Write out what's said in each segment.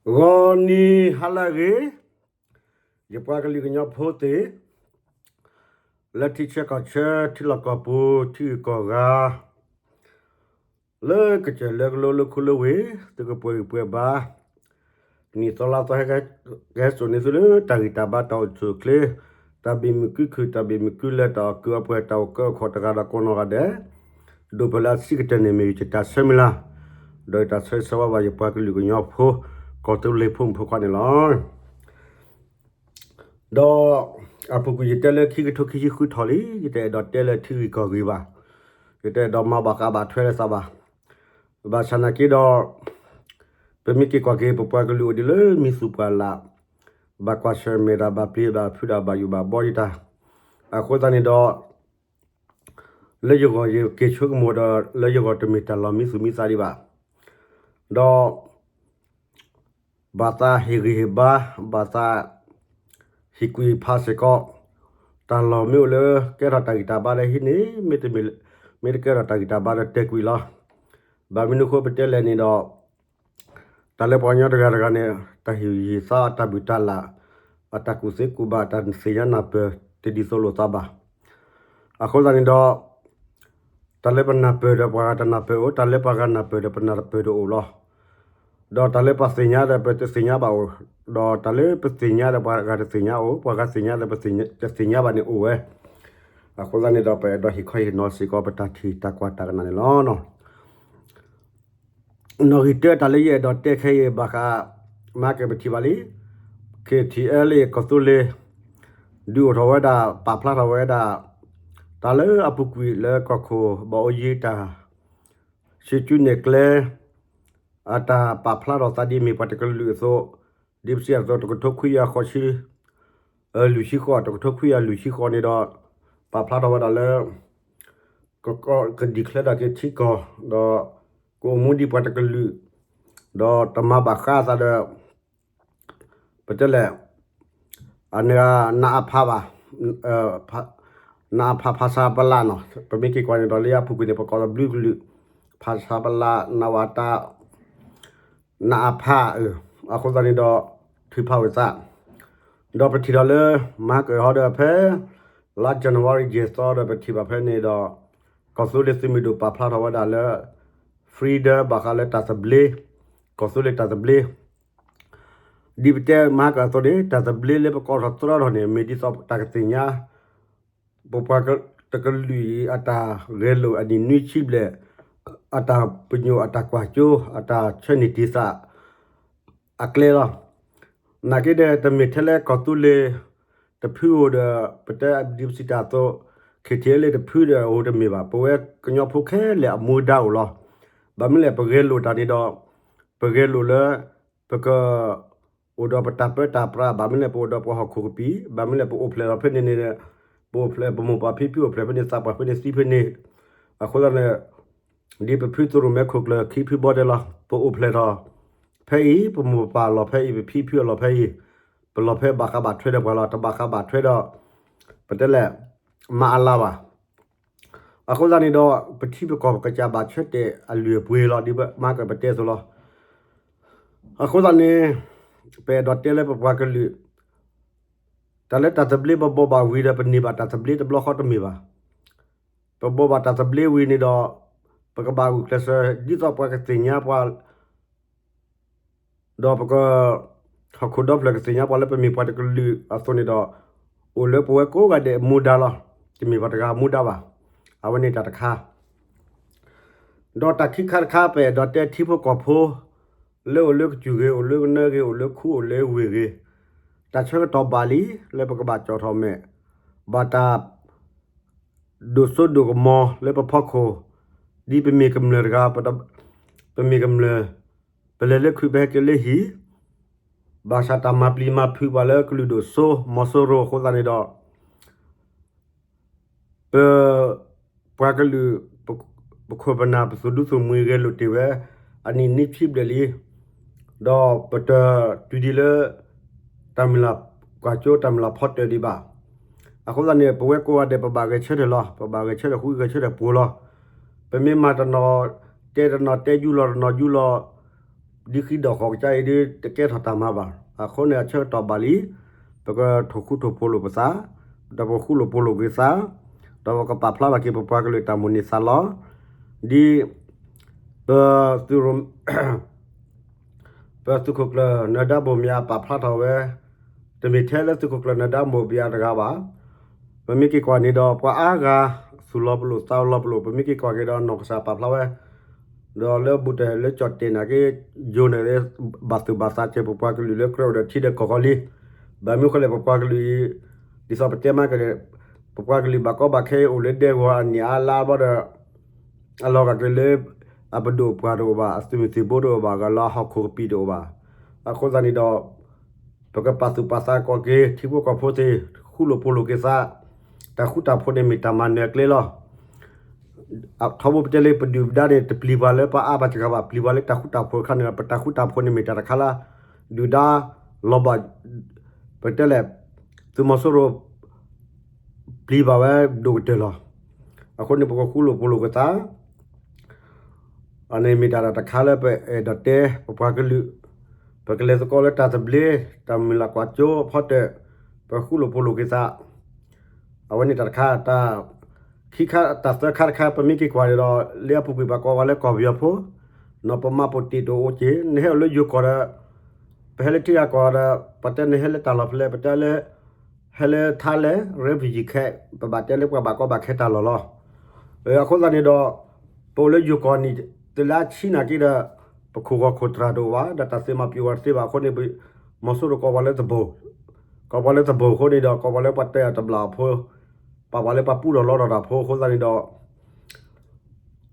ဂီၤနံၤဟါလၢအဂ့ၤ, ယပှၤကလုာ်ကညီဖိသ့ၣ်, လၢထံဆၢကီၢ်ဆၢ ထံလီၢ်ကီၢ်ပူၤ ထံဂုၤကီၢ်ဂၤ, လၢကစၢၢ်လၢကလိ လၢခိလၢဝ့ၢ်, သုကပှဲၤဂံၢ်ပှဲၤဘါ, နံၣ်သီလါသီဟဲ ကဟဲစိာ်န့ၢ်သုလၢတၢ်ဂံၢ်တၢ်ဘါ တၢ်အိၣ်ဆူၣ်အိၣ်ချ့, တၢ်ဘၣ်မုာ်ကုခုၣ် တၢ်ဘၣ်မုာ်ကုလဲ တၢ်အီၣ်ကုၣ်အီပှဲၤ တၢ်အိၣ်ကၢအိၣ်ခီၣ်တဂၤဒီးကိးနီၢ်ဂၤဒဲး, ဒိၣ်ပၢၢ်လၢအဆံးကတၢၢ်န့ၣ် မ့ၢ်ယတၢ်ဆၢမုၢ်လၢ်, ဒီးယတၢ်ဆၢဂ့ၤဆၢဝါဘၣ်ယပှၤကလုာ်ကညီဖိ ကီၢ်သူလ့ၤဖိမုၣ်ဖိခွါန့ၣ်လီၤ. ဒီးအပူၤကွံာ်ယတဲလၢခံကထိခံဆံဃုထီၣ်လံ, ယတအဲၣ်ဒိးတဲလၢထံဂ့ၢ်ကီၢ်ဂ့ၢ်ဘၣ်, ယတအဲၣ်ဒိးမၤဘၣ်ဃးဘၣ်ထွဲလၢသးဘၣ်. ဘၣ်ဆၣ်နာ်က့ဒီး ပမ့ၢ်က့ၤကွၢ်က့ၤ ပပှၤကလုာ်အိၣ်ဒံးလၢမံသူၣ်ပှၢ်လၢ်, ဘၣ်ကွၢ်ဆၢၣ်မဲာ်တၢ် ဘၣ်ပျံၤဘၣ်ဖုးတၢ် ဘၣ်ယိၣ်ဘၣ်ဘီဒံးတၢ်, အဃိသတးန့ၣ်ဒီး လၢယဂီၢ်ယက့ၤဆိကမိၣ်ဒီး လၢယဂီၢ်တမ့ၢ်တၢ်လီၤမံသူၣ်မံသးဒံးဘၣ်, ဒီး ဘၣ်သးဟ့ၣ်ဂံၢ်ဟ့ၣ်ဘါ, ဘၣ်သးဟ့ၣ်ကွံာ်ဖးစ့ၢ်ကီး, တၢ်လီၢ်မ့ၢ်အိၣ်လၢကဲထီၣ်တၢ်ဂံၢ်တၢ်ဘါဒီးဟံးန့ၢ်, မ့တမ့ၢ်, မ့ၢ်တကဲထီၣ်တၢ်ဂံၢ်တၢ်ဘါဒီးတဲကွံာ်လီၤ. ဘၣ်မနုၤအဃိပတဲလဲၣ်န့ၣ်ဒီး တၢ်လၢပှၤကညီတဂၤတဂၤန့ၣ် တၢ်ဟ့ၣ်ဂံၢ်ဟ့ၣ်သါ တၢ်ဘုၣ်တၢ်လၢ်, အတၢ်ကူၣ်သ့ကူၣ်ဘၣ် တၢ်သ့ၣ်ညါနၢ်ပၢၢ် တဒ်သိးလိာ်သးဘၣ်. အဃိသတးန့ၣ်ဒီး တၢ်လၢပနၢ်ပၢၢ်ဒီးပှၤဂၤတနၢ်ပၢၢ်အိၣ်, တၢ်လၢပှၤဂၤနၢ်ပၢၢ်ဒီးပနၢ်ပၢၢ်တအိၣ်လီၤ. ဒီးတၢ်လၢပှၤသ့ၣ်ညါဒီးပတသ့ၣ်ညါဘၣ်အိၣ်, ဒီးတၢ်လၢပသ့ၣ်ညါဒီးပှၤဂၤတသ့ၣ်ညါအိၣ်, ပှၤဂၤသ့ၣ်ညါဒီးပတသ့ၣ်ညါဘၣ်န့ၣ်အိၣ်ဝဲ. အဃိသတးန့ၣ်ဒီး ပအဲၣ်ဒိးဟ့ၣ်ခီဟ့ၣ်နီၤစ့ၢ်ကီးပတၢ်ထံၣ်တၢ်ကွၢ်တၢ်ကနၣ်န့ၣ်လီၤ. နီၣ်ဂံၢ်တၢ တၢ်လၢယအဲၣ်ဒိးတဲခဲအံၤဘၣ်ဃး မၤက့ၤပထံၣ်ဘၣ်လံ, ခ့ၣ်ထံၣ်အဲလ့ၣ် ကီၢ်သူလ့ၤ ဒုးအိၣ်ထီၣ်ဝဲဒၣ် ပာ်ဖျါထီၣ်ဝဲဒၣ် တၢ်လၢအပူၤကွံာ်လၢကီၢ်ခိၣ်ဘၣ်အိၣ်ယံၤတၢ် ဆံးကၠူနဲၣ်ကျဲ အတၢ်ပာ်ဖျါထီၣ်သးဒ်မ့ၢ်ပှၤတကလုာ်အသိး, ဒ်ပစံးအသိး တကထိခွံကယၤဃိးဆံ လွံၢ်ဆံဃိး တကထိခွံကယၤလွံၢ်ဆံဃိးန့ၣ်ဒီး ပာ်ဖျါထီၣ်ဝဲဒၣ်လၢ က ကဒံၣ်ချၢဒၣ်က့ၤထံကီၢ်, ဒီးကအိၣ်မူဒ်ပှၤတကလုာ်, ဒီးတမၤဘၣ်ဃးအသးဒီး ပတဲလဲၣ်, အန့ၣ် နအဖ ဘၣ်, နအဖ ဖဆပလနီၤ, ပမ့ၢ်က့ၤကွၢ်န့ၣ်ဒီး လၢအပူၤကွံာ်န့ၣ် ပကိးလီၤဘျုးကလုာ်, ဖဆပလ နဝတ နအဖ အဃိသတးန့ၣ်ဒီး ထုးဖးဝဲသး, ဒီးပထံၣ်ဒီးလၢ မၤကၢၣ်ဟီဒီးဖဲ လါ January ယဲၢ်သီဒီးပထံၣ်ဘၣ်ဖဲန့ၣ်ဒီး ကီၢ်သူလ့ၤသုးမုၢ်ဒိၣ်ပာ်ဖျါထီၣ်ဝဲဒၣ်လၢ freedom ဘၣ်ဃးလၢတၢ်သဘျ့, ကီၢ်သူလ့ၤတၢ်သဘျ့ ဒ်ပတဲမၤကၢၢ်အသိးန့ၣ် တၢ်သဘျ့လၢပကိးထီၣ်သရၣ်ထီၣ်န့ၣ် မ့ၢ်ဒ်သိးတၢ်ကသ့ၣ်ညါ ပပှၤတကလုာ်အံၤ အတၢ်ဂဲၤလိာ်အနံၣ်နွံဆံဘျဲၣ်, အတၢ်ပညိၣ် အတၢ်ကွၢ်စိ အတၢ်ဆၢန့ၢ်တံာ်သး အကျဲလီၤ. နာ်က့ဒီး တမ့ၢ်ထဲလၢကီၢ်သူလ့ၤတဖုဧိၤဒီး ပတဲဒ်ပစံးတၢ်အသိး ခ့ၣ်ထံၣ်အဲလ့ၣ်တဖုဒီးဧိၤတမ့ၢ်ဘၣ်. ပဝဲကညီဖိခဲလၢာ်အမူဒါအိၣ်လီၤ. ဘၣ်မနုၤလဲၣ် ပဂဲၤလိာ်တၢ်န့ၣ်ဒီး ပဂဲၤလိာ်လၢ ပက အိၣ်ဒီးပတၢ်ပၢတၢ်ပြး, ဘၣ်မနုၤလဲၣ် ပအိၣ်ဒီးပှၤဟီၣ်ခိၣ်ကပံာ်, ဘၣ်မနုၤလဲၣ်ပအိၣ်ဖျဲၣ်ထီၣ်ဖဲန့ၣ်န့ၣ်, ပအိၣ်ဖျဲၣ် ပမိၢ်ပၢ်ဖံဖုအိၣ်ဖျဲၣ်ဖဲန့ၣ် သးပှၢ်ဖဲန့ၣ်သံဖဲန့ၣ်, အဃိသတးန့ၣ် ဒ်ပဖုသရၣ်မဲာ်ခိၣ်ကျၢၢ်ခံဖုဘီတဲလီၤ, ပအိၣ်ဖျဲၣ်ထီၣ်ဖဲအံၤ, ပမိၢ်ပပၢ်လီၤဖဲအံၤ, ပဖံဖုအလီၤဖဲအံၤ, ပလီၤဖဲဘၣ်ဃးဘၣ်ထွဲဒီးပှၤလီၤ, တဘၣ်ဃးဘၣ်ထွဲဒီး ပတဲလဲၣ် မၤအလၤဘၣ်. အဃိသတးန့ၣ်ဒီး ပထံပကီၢ်ပကစၢ်ဘၣ်ဆၢတဲာ်အလုၢ်အပှ့ၤလီၤ, ဒ်မၤကၢၢ်ပတဲအသိးလီၤ. အဃိသတးန့ၣ် ပအဲၣ်ဒိးတဲလၢပပှၤကလုာ် တၢ်လၢတၢ်သဘျ့ပဘိးဘၣ်ဝံၤဒီး ပန့ၢ်ဘၣ်တၢ်သဘျ့တဘျီဃီတမ့ၢ်ဘၣ်. ပဘိးဘၣ်တၢ်သဘျ့ဝံၤန့ၣ်ဒီး ပကဘၣ်ဂုာ်ကျဲးစၢး ဒ်သိးပှၤကသ့ၣ်ညါပှၤ ဒီးပက ဟီၣ်ခိၣ်ဒီဖျၢၣ်ကသ့ၣ်ညါပှၤလၢပမ့ၢ်ပှၤတကလုာ်အသိးန့ၣ်ဒီး အိၣ်လၢပဝဲကိးဂၤဒဲးအမူဒါလီၤ. တမ့ၢ်ပှၤတဂၤအမူဒါဘၣ်. အဝဲန့ၣ်တၢ်တခါ ဒီးတၢ်ခံခါတခါ ပအဲၣ်ဒိးတဲထံဖိကီၢ်ဖိ လၢအိၣ်လၢကစၢၢ်ဂ့ၤ, အိၣ်လၢကနၢဂ့ၤ, အိၣ်လၢခူအိၣ်လၢဝ့ၢ်ဂ့ၤ, တၢ်ဆၢကတီၢ်ဘၣ်လံ လၢပကဘၣ်ကၠီၣ်ထီၣ်မဲာ်, ဘၣ်တၢ် ဒိၣ်စိဒိၣ်ကမီၤလၢပဖီခိၣ်, ဒ်ပမ့ၢ်ကမျၢၢ်တဂၤ, ပမ့ၢ်ကမျၢၢ်, ပလဲၤလၢခုး ပဟဲက့ၤလၢဟံၣ်, ဘၣ်ဆၣ်တၢ်မၤပျံၤမၤဖုးပှၤလၢကလုာ်ဒိၣ်စိ မီၤစိရိၤအဃိသတးန့ၣ်ဒီး ပ ပှၤကလုာ် ပခိၣ်ပနၢ် ပသူၣ်ဒူသူၣ်မှံဂဲၤလိာ်တ့ၢ်ဝဲ အနံၣ်နွံဆံဘျဲၣ်လံ, ဒီးပတတုၤဒံးလၢ တၢ်မုၢ်လၢ်ကွၢ်စိ တၢ်မုၢ်လၢ်ဖီတၢၣ်ဒံးဘၣ်. အဃိသတးန့ၣ် ပဝဲကိးဂၤဒဲး ပဘၣ်ဂဲၤဆၢထၢၣ်လီၤ. ပဘၣ်ဂဲၤဆၢထၢၣ်ဃု ဂဲၤဆၢထၢၣ်ပှိၤလီၤ. ပမ့ၢ်မၤတနီၤတဲတနီၤ တဲယူၢ်လီၤတနီၤယူၢ်လီၤ ဒ်ဃံဒီးဃီကစၢ်အံၤဒ်တကဲထီၣ်တၢ်မၤဘၣ်. အဃိန့ၣ် အဆၢကတီၢ်ဘၣ်လံ, ပကထိၣ်ဃူထိၣ်ဖိးလိာ်ပသး, ဒီးပဃူလိာ်ဖိးလိာ်က့ၤသး, ဒီးပကပာ်ဖျါထီၣ်က့ၤပပှၤကလုာ်တၢ်မိၣ်န့ၢ်သးလီ, ဒ် ပသုး ပသုးခိၣ်ကျၢၢ်နၢၤဒါဘိၣ်မၠးပာ်ဖျါထီၣ်ဝဲ, တမ့ၢ်ထဲလၢသုးခိၣ်ကျၢၢ်နၢၤဒါဘိၣ်မၠးတဂၤဘၣ်. ပမ့ၢ်က့ၤကွၢ်န့ၣ်ဒီး ပှၤအါဂၤသူၣ်လီၤပလိာ်သးလီၤပလိာ်, ပမ့ၢ်က့ၤကွၢ်က့ၤဒီးနီၢ်ကစၢ်ပာ်ဖျါဝဲ, ဒီးလၢဘူးတၢၢ်လၢကၠီၣ်တဲာ်နာ်က့ ယိၤန့ၣ် ဘၣ်သူၣ်ဘၣ်သးစၢၤပပှၤကလုာ်လၢကြၢးအိၣ်ဒီးထံဒီးကီၢ်ဃီလံ. ဘၣ်မနုၤဃိလဲၣ် ပပှၤကလုာ်အံၤ, ဒ်သိးပတဲမးကလဲၣ်, ပပှၤကလုာ်ဘၣ်ကီဘၣ်ခဲအိၣ်လၢဒဲကဝီၤ အနံၣ်အါလါဘျီဒီး အလီၤဂာ်က့ၤလၢ အပဒိၣ်ပှၢ်တအိၣ်ဘၣ်, အသုးမုၢ်သံၣ်ဘိတအိၣ်ဘၣ်, ဂၤလၢအဟီၣ်ခိၣ်ကပံာ်တအိၣ်ဘၣ်. အဃိသတးန့ၣ်ဒီး ပကပာ်သူၣ်ပာ်သးကီးက့ၤ ထံဖိကီၢ်ဖိသ့ၣ်, ဃူလိာ်ဖိးလိာ်က့ၤသး, တၢ်ဃူတၢ်ဖိးန့ၣ်မ့ၢ်တၢ်မၤနၢၤအကျဲလီၤ. ထီဘိပတဲလၢပဒုၣ်ပဒါန့ၣ် တပျံၤပှၤလၢပှၤအါဘၣ်တဂၤဘၣ်, ပျံၤပှၤလၢတၢ်ဃူတၢ်ဖိးအခါန့ၣ်ဒီး ပတၢ်ဃူတၢ်ဖိးန့ၣ်မ့ၢ်တၢ်တခါလၢ ဒုၣ်ဒါလီၤဘၣ်, ပတဲလဲၣ်, သုးမီၤစိရိၤ ပျံၤဘၣ်ဝဲဒိၣ်ကတၢၢ်လီၤ. အဃိန့ၣ် ပကဃူလိာ်ဖိးလိာ်က့ၤသး အန့ၣ်မ့ၢ်တၢ်တခါလၢပအဲၣ်ဒိးတဲ ပပှၤကလုာ်, ပကလဲၤသကိးလၢတၢ်သဘျ့, တၢ်မုၢ်လၢ်ကွၢ်စိအဖီတၢၣ်, ပဃူလိာ်ဖိးလိာ်က့ၤသး, အဝဲန့ၣ်တၢ်တခါ, တၢ်ခံခါ, တၢ်သၢခါတခါ ပမ့ၢ်က့ၤကွၢ်န့ၣ်ဒီး လၢအပူၤကွံာ်ပှၤကိးဝဲလၢကီၢ်ပယီၤဖိ, နီၢ်ပမၤပိာ်တ့ၢ်တအိၣ်က့ၤ, နဟဲအိၣ်လၢယိၤကီၢ်ဒီး ပဟဲလၢထံဂၤကီၢ်ဒီး ပတဲနဟဲလၢတၢ်လီၢ်ဖဲလဲၣ်, ပတဲလၢ ဟဲလၢထါလဲၣ်, refugee camp, ပဘၣ်တဲလၢပှၤဘၣ်ကီဘၣ်ခဲတၢ်လီၢ်လီၤ. အဃိသတးန့ၣ်ဒီး ပအိၣ်လၢယိၤကီၢ်နံၣ် တလါဆံနာ်က့ဒီး ပခိၣ်ဂီၤခိၣ်သရၣ်တအိၣ်ဘၣ်, ဒီးတၢ်သ့မၤပျံၤဝဲတသ့ဘၣ်အဃိန့ၣ် မီၤစိရိၤကိးပှၤလၢသဘိၣ်, ကိးပှၤလၢသဘိၣ်အဃိန့ၣ်ဒီး ကိးပှၤလၢပှၤတဲအတဘျီအဖိ, ပာ်ပှၤလၢပှၤပူထီၣ်လီထီၣ်တၢ်ဖိအဃိသတးန့ၣ်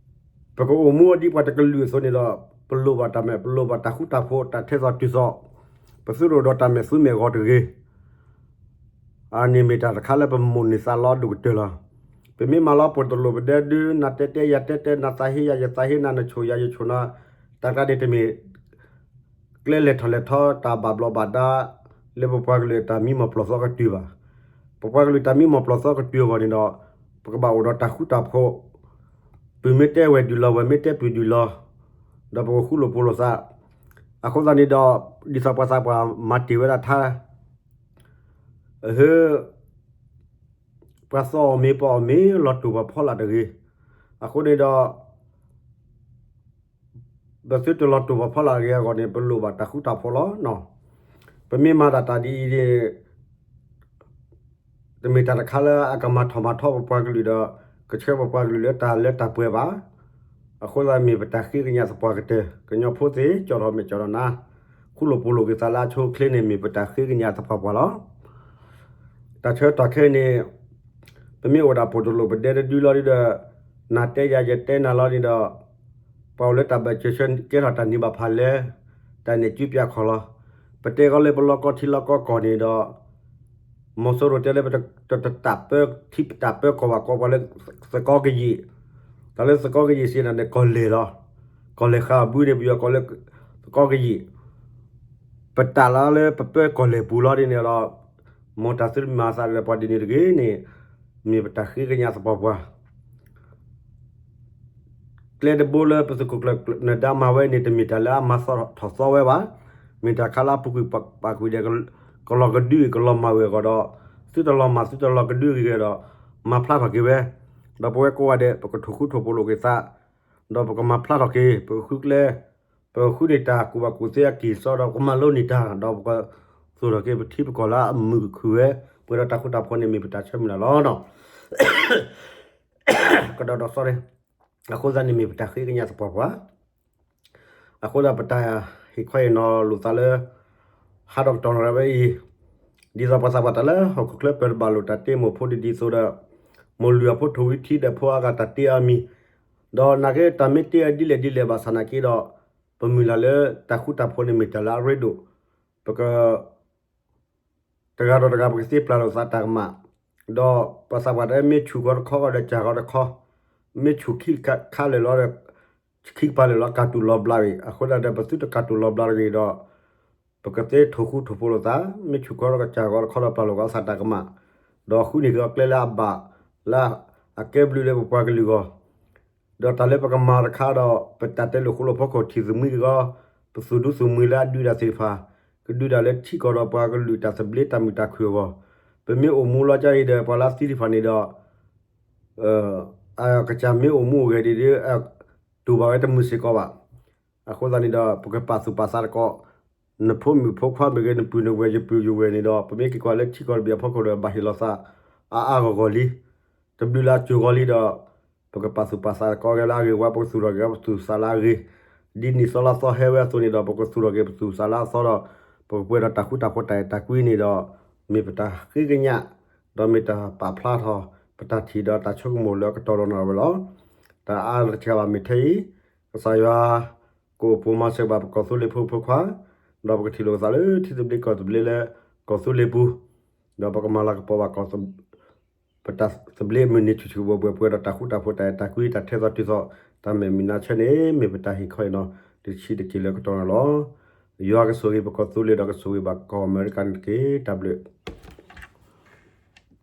ဒီး ပကအိၣ်မူဒ်ပှၤတကလုာ်အသိးန့ၣ်ဒီး ပလိၣ်ဘၣ်တၢ်မဲာ်, ပလိၣ်ဘၣ်တၢ်ဃူတၢ်ဖိး, တၢ်ထဲသိးတုၤသိး, ပသုတအိၣ်ဒီးတၢ်မဲာ်သူမဲာ်ဂီၤတဂ့ၤ. အန့ၣ်မ့ၢ်တၢ်တခါလၢပမိၣ်န့ၢ်သးလီဒိၣ်ကတၢၢ်လီၤ. ပမ့ၢ်မၤလီၤပိာ်တလိၣ်ပဒဲဒု နၤတဲတဲယၤတဲတဲ နၤသးဟ့ယၤယသးဟ့ နၤနဆိၣ်ယၤယဆိၣ်နၤ, တၢ်ကျါန့ၣ်တမ့ၢ် ကျဲလဲၤထီၣ်လဲၤထီ တၢ်ဘၣ်ဘျီးဘၣ်ဒါ လၢပပှၤကလုာ်တၢ်မံမီၢ်ပျီၢ်သီကတုၤဘၣ်. ပပှၤကလုာ်တၢ်မံမီၢ်ပျီၢ်သီကတုၤအဂီၢ်န့ၣ်ဒီး ပကဘၣ်အိၣ်ဒီးတၢ်ဃူတၢ်ဖိး, ပုၢ်မ့ၢ်တဲဝဲၢ်ဒုၣ်လီၤ ဝဲၢ်မ့ၢ်တဲပုၢ်ဒုၣ်လီၤ, ဒီးပကဃူလိာ်ဖိးလိာ်သး. အဃိသတးန့ၣ်ဒီး ဒ်သိးပှၤသးပှၢ်မၤတ့ၢ်ဝဲဒၣ်ထါ အဟၢ ပှၤသီအီၣ်မ့ၤပအီၣ်မ့ၤ လီၤတိၢ်ပှၤဖီလာ်တဂ့ၤ. အဃိန့ၣ်ဒီး ပသုတလီၤတိၢ်ပှၤဖီလာ်တဂ့ၤအဂီၢ်န့ၣ် ပလိၣ်ဘၣ်တၢ်ဃူတၢ်ဖိးလီၤ. ပမ့ၢ်မၤတၢ်တၢ်ဒ်အံၤန့ၣ် တမ့ၢ်တၢ်တခါလၢအကမၤထီၣ်မၤထီပပှၤကလုာ်ဒီး ကဆှၢပပှၤကလုာ်လၢတၢ်လၢတၢ်ပှဲၤဘၣ်. အဃိသတးမ့ၢ်ပတၢ်ဃ့ကညးသပှၢ်ကတၢၢ် ကညီဖိသ့ၣ် ကၠီၣ်ထီၣ်မဲာ်ကၠီၣ်ထီၣ်နါ, ဃူလိာ်ဖိးလိာ်က့ၤသးလၢအဆိအချ့န့ၣ် မ့ၢ်ပတၢ်ဃ့ကညးသပှၢ်ပှၢ်လီၤ. တၢ်ဆၢကတီၢ်ခဲအံၤန့ၣ် ပမ့ၢ်အိၣ်ဒၣ်ပိာ်တလိၣ်ပဒဲတဒုလီၤဒီး နၤတဲယၤယတဲနၤလီၤန့ၣ်ဒီး ပှၤအိၣ်လၢတၢ်ဘၢၣ်စၢၤဆၢကဲထီၣ်တၢ်နံၤဘၣ်ဖးလဲၢ် တၢ်နဲၣ်စုပၠးခီၣ်လီၤ. ပတဲကီးလၢပလီၢ်ကီထံလီၢ်ကီကီၢ်န့ၣ်ဒီး မီၤစိရိၤတဲလၢပတတၢ်ပၢထံပတၢ်ပၢကီၢ်ဘၣ် ကိးပှၤလၢသကီကယံာ်, တၢ်လၢသကီကယံာ်စံးနၤန့ၣ် ကီၢ်လဲၢ်လီၤ. ကီၢ်လဲၢ်ဃာ်အဘုန့ၣ် ပယီၤကိးလၢသကီကယံာ်, ပတၢ်လီၤလၢပပၢကီၢ်လဲၢ်ပူၤလီၤဒ်န့ၣ်ဒီး မ်တၢ်သုတမၤသးဒီးပှၤဒ်န့ၣ်တဂ့ၤန့ၣ် မ့ၢ်ပတၢ်ဃ့ကညးသပှၢ်ပှၢ် ကျဲတဘိလၢပသုးခိၣ်ကျၢၢ်နၢၤဒါမၤဝဲန့ၣ် တမ့ၢ်တၢ်လၢအမၤထီၣ်သီဝဲဘၣ်. မ့ၢ်တၢ်ခါလၢအပူၤကွံာ်ပာ်ကွံာ်ဒီး ကလီၤကဒုကလီၤမၢ်ဝဲအဂီၢ်ဒီး သုတလီၤမၢ်သုတလီၤကဒုဂ့ၤဒီး မၤဖျါထီၣ်က့ၤဝဲ, ဒီးပဝဲကိးဂၤဒဲး ပကထိၣ်ဃူထိၣ်ဖိးလိာ်က့ၤသး, ဒီးပကမၤဖျါထီၣ်က့ၤ ပဃုကျဲ ပဃုန့ၢ်တၢ်ကူၣ်ဘၣ်ကူၣ်သ့အကံၢ်အစီဒီး ပကမၤလိန့ၢ်တၢ် ဒီးပကသိၣ်ထီၣ်က့ၤပထံပကီၢ်လၢအမုာ်ခုၣ်ဝဲ, ပှဲၤဒီးတၢ်ဃူတၢ်ဖိးန့ၣ်မ့ၢ်ပတၢ်ဆၢမုၢ်လၢ်လီၤ. ကဒီးဒီး sorry, အဃိသတးန့ၣ်မ့ၢ်ပတၢ်ဃ့ကညးသပှၢ်ပှၢ်, အဃိသတးပတၢ်ဟ့ၣ်ခီဟ့ၣ်နီၤလိာ်သးလၢ ဟးဒီးကတီၢ်နီၣ်ရၤဝဲအံၤ, ဒ်သိးပှၤသးပှၢ်တၢ်လၢဟီၣ်ခိၣ်ချၢပၢၢ်တဘၣ်လိာ်တၢ်တ့မိၢ်ဖိဒ်ဒ်သိးဒီး မိၢ်လုၢ်အဖိထိၣ်ဝံထံဒီးဖိအဂၤတၢ်တ့အီၤမံၤ, ဒီးနာ်က့တၢ်မ့ၢ်တ့အီၤဒ်လဲၣ်ဒ်လဲၣ်ဘၣ်ဆၣ်နာ်က့ဒီး ပမုၢ်လၢ်လၢတၢ်ဃူတၢ်ဖိးန့ၣ်မ့ၢ်တၢ်လၢအရ့ဒိၣ်, ပက တဂၤဒီးတဂၤပကသ့ပျၢ်လိာ်သးတၢ်ကမၣ်, ဒီးပှၤသးပှၢ်တၢ်မ့ၢ်ဆူၣ်ကီးတခီဒီးစၢ်ကီးတခီ, မ့ၢ်ဆူၣ်ခံခါလၢာ်လီၤဒီး ခံကပၤလၢာ်လီၤ ကၢ်တူာ်လီၤဘျးအံၤ, အဃိသတးဒီး ပသုတကၢ်တူာ်လီၤဘျးတဂ့ၤဒီး ပကသ့ထိၣ်ဃူထိၣ်ဖိးလိာ်သး, မ့ၢ်ဆူၣ်ကီးဒီးကစၢ်ကီးတခီဒီးပျၢ်လိာ်ကီးသးတၢ်ကမၣ်, ဒီးဃုန့ၢ်က့ၤအီၤကျဲလၢအဘၣ်လၢအကဲဘျုးလၢပပှၤကလုာ်အဂီၢ်, ဒီးတၢ်လၢပကမၤတခါဒီး ပတၢ်တဲလိာ်ဃိလိာ်ဖိခိၣ်ထံၣ်သမံသဂီၢ်, ပသုးဒူသုးမုၢ်လၢအဒုးတၢ်သ့ၣ်တဖၣ် ကဒုးတၢ်လၢထံကီၢ်ဒီးပှၤကလုာ်တၢ်သဘျ့တၢ်မုာ်တၢ်ခုၣ်အဂီၢ်, ပမ့ၢ်အိၣ်မူလီၤကၢအံၤဒီး ပှၤလၢအသံသ့ၣ်တဖၣ်န့ၣ်ဒီး အကစၢ်မ့ၢ်အိၣ်မူအိၣ်ဂဲၤဒ်ဒီး တူၢ်ဘၣ်ဝဲတမုာ်စ့ၢ်ကီးဘၣ်. အဃိသတးန့ၣ်ဒီး ပကပာ်သူၣ်ပာ်သးတက့ၢ်. နဖိမုၣ်ဖိခွါမ့ၢ်ဂ့ၤ နပုၢ်နဝဲၢ် ယပုၢ်ယဝဲၢ်န့ၣ်ဒီး ပမ့ၢ်က့ၤကွၢ်လၢထံကီၢ်တဘ့ၣ်အဖီခိၣ်ဒီး ဘၣ်ဟ့ၣ်လီၤသး အါအါဂီၢ်ဂီၢ်လံ. တဘျုးလၢအစိၤဂီၤလံဒီး ပကပာ်သူၣ်ပာ်သးတက့ၢ် ကဲလၢအဂ့ၤဝဲ ပကသူၣ်ထီၣ်က့ၤပသူၣ်သးလၢအဂ့ၤ, ဒ်နံၣ်သီလါသီဟဲဝဲအသိးန့ၣ်ဒီး ပကသူၣ်ထီၣ်က့ၤပသူၣ်သးလၢအသီဒီး ပကပှဲၤဒီးတၢ်ဃူတၢ်ဖိးတၢ်အဲၣ်တၢ်ကွံန့ၣ်ဒီး မ့ၢ်ပတၢ်ဃ့ကညး ဒီးမ့ၢ်တၢ်ပာ်ဖျါထီၣ် ပတၢ်ထံၣ်ဒီးတၢ်ဆိကမိၣ်လၢအကတီၢ်ဒီးနီၢ်ဝဲလီၤ. တအါတက့ၢ်ဘၣ် မ့ၢ်ထဲအံၤ ကစၢ်ယွၤ ကအိၣ်ဖှိၣ်မၤစၢၤဘၣ်ပကီၢ်သူလ့ၤဖိဖိခွါ, ဒီးပကထံၣ်လိာ်ပသးလၢထံသဘျ့ကီၢ်သဘျ့လၢ ကီၢ်သူလ့ၤပူၤ, ဒီးပကမၤလၤကပီၤဘၣ်ကီၢ် ပတၢ်သဘျ့မုၢ်နံၤဆူၣ်ဆူၣ်ဘှဲဘှဲ ပှဲၤဒီးတၢ်ဃူတၢ်ဖိးတၢ်အဲၣ်တၢ်ကွံ တၢ်ထဲသိးတုၤသိး တၢ်မဲာ်မုာ်နါဆၢန့ၣ် မ့ၢ်ပတၢ်ဟ့ၣ်ခီအံၤနီၤ တဆံးတက့ၢ်လၢကတီၢ်နီၢ်လီၤ. ယွၤကဆိၣ်ဂ့ၤပကီၢ်သူလ့ၤဒီးကဆိၣ်ဂ့ၤဘၣ်ကီၢ်အမဲရကၤန့ၣ်တက့ၢ်. တၢ်ဘျုး